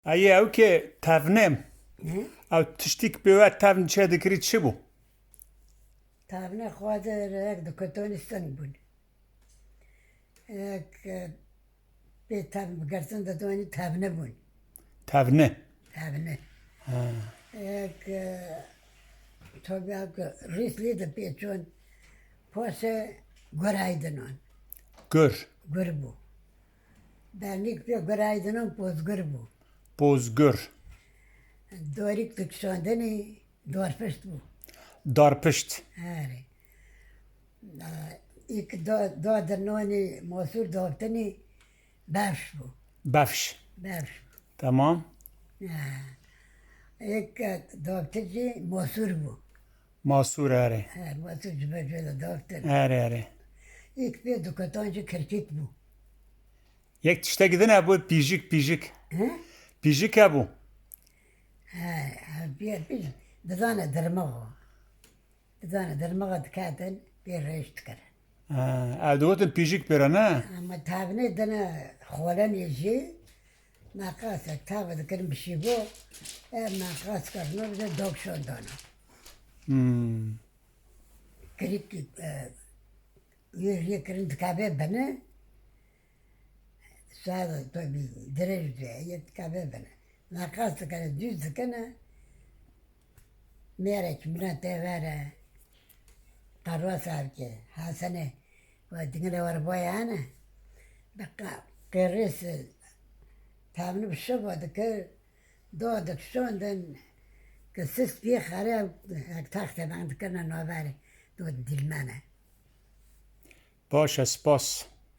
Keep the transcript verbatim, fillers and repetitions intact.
Eyê ew ke tevne. Ne? Ew tiştîk pê we tevn çêdikirî çi bû? Tavne xwadir ek di kotonî sing bûn. Ek e, pê tevn bi girtin de donî tevne bûn. Tevne. Tevne. Ha. Ek e, tabi ek rîslî de pê çûn poşe guraydinan. Gur. Gur bû. Benîk pê guraydinan pozgur bû. Pozgur. Dorîk dikişandinî dorpişt bû. Darpişt. Erê. Îk do, do dirnonî mosûr doftinî bevş bû. Bevş. Bevş. Tamam. Ha. Îk doftir jî mosûr bû. Masûr erê. He, mosûr ji ber jê de doftir. Erê erê. Îk pê duketan jî kirkît bû. Yek tiştek din hebû pîjik pîjik. He? Pîjik hebû. He, he, pê pîj dizane dirmixa. Dizane dirmixa diketin pê rêş dikirin. Ha, ew digotin pîjik pêra ne? Ama tavnê dine xolenê jî meqasek tava dikirin bişîbo. Ev meqas kirino bize dokşon dana. Hmm. Kirik e, yê kirin dikabe bine. Sade tabi dirêj diye yê dikabe bine. Meqas dikene, düz dikene. Mêrek mine tevere. Qarwa savke. Hasene. Ve dingile var boyane. Beka qirris tavni bir şoba dikir. Do dikşondin. Ki sis pî xare ek taxte ben dikirne navere. Do dilmene. Baş e, spas.